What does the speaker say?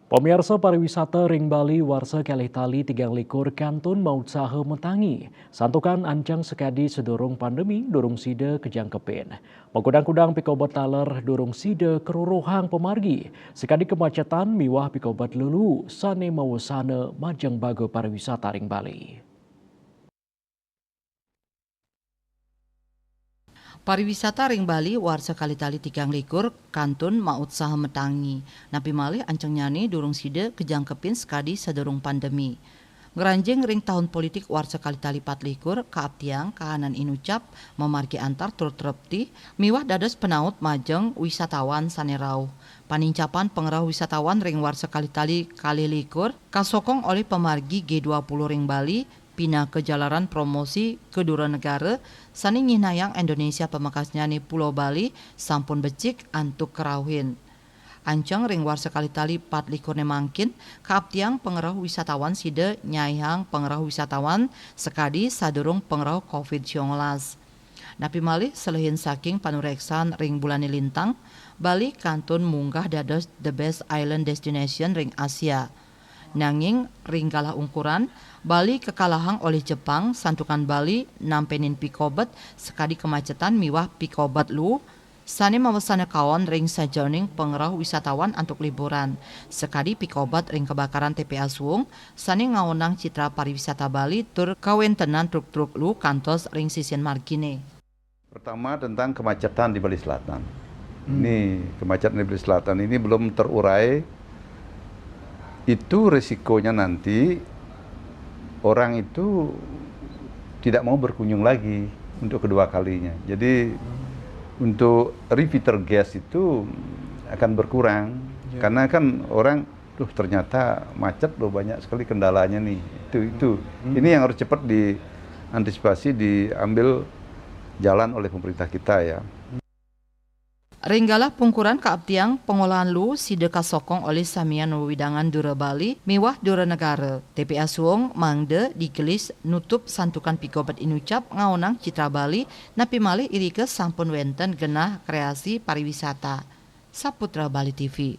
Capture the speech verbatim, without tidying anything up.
Pamiarsa, pariwisata ring Bali warsa kalih tali tigang likur kantun mautsaha matangi. Santukan ancang sakadi sadurung pandemi durung sida kajangkepin. Makudang-kudang pikobet taler durung sida karuruhang pamargi, sakadi kamacetan miwah pikobet lulu sane mawasana majeng baga pariwisata ring Bali. Pariwisata ring Bali warsa kalih tali tigang likur kantun mautsaha matangi. Napi malih ancengnyane durung sida kajangkepin sakadi sadurung pandemi. Ngranjing ring tahun politik warsa kalih tali patlikur, kaaptiang kahanan inucap mamargi antar tur trepti miwah dados panaut majeng wisatawan sane rauh. Panincapan pangrauh wisatawan ring warsa kalih tali kalih likur kasokong olih pamargi G dua puluh ring Bali, pinaka jalaran promosi ka dura negara sane nyihnayang Indonesia pamekasnyane Pulo Bali sampun becik antuk karauhin. Anceng ring warsa kalih tali patlikurne mangkin, kaaptiang pangrauh wisatawan sida nyaihang pangrauh wisatawan sakadi sadurung pangrauh covid sembilan belas. Napi malih selehin saking panureksan ring bulane lintang, Bali kantun munggah dados the best island destination ring Asia. Nanging ring galah ungkuran, Bali kakalahang olih Jepang, santukan Bali nampenin pikobet sakadi kamacetan miwah pikobet luu sane mawasana kaon ring sajeroning pangrauh wisatawan antuk liburan, sakadi pikobet ring kabakaran T P A Suwung sane ngaonang citra pariwisata Bali tur kawentenan truk-truk luu kantos ring sisin margine. Pertama, tentang kemacetan di Bali Selatan. Hmm. Ini kemacetan di Bali Selatan ini belum terurai. Itu resikonya nanti orang itu tidak mau berkunjung lagi untuk kedua kalinya. Jadi, untuk repeater guest itu akan berkurang. Ya. Karena kan orang, "Duh, ternyata macet loh, banyak sekali kendalanya nih." Itu, itu. Hmm. Ini yang harus cepat diantisipasi, diambil jalan oleh pemerintah kita, ya. Ring galah pungkuran, kaaptiang pangolahan luu sida kasokong olih samian wewidangan dura Bali miwah dura negara. T P A Suwung mangda digelis nutup santukan pikobet inucap ngaonang citra Bali, napi malih irika sampun wenten genah kreasi pariwisata. Saputra Bali T V,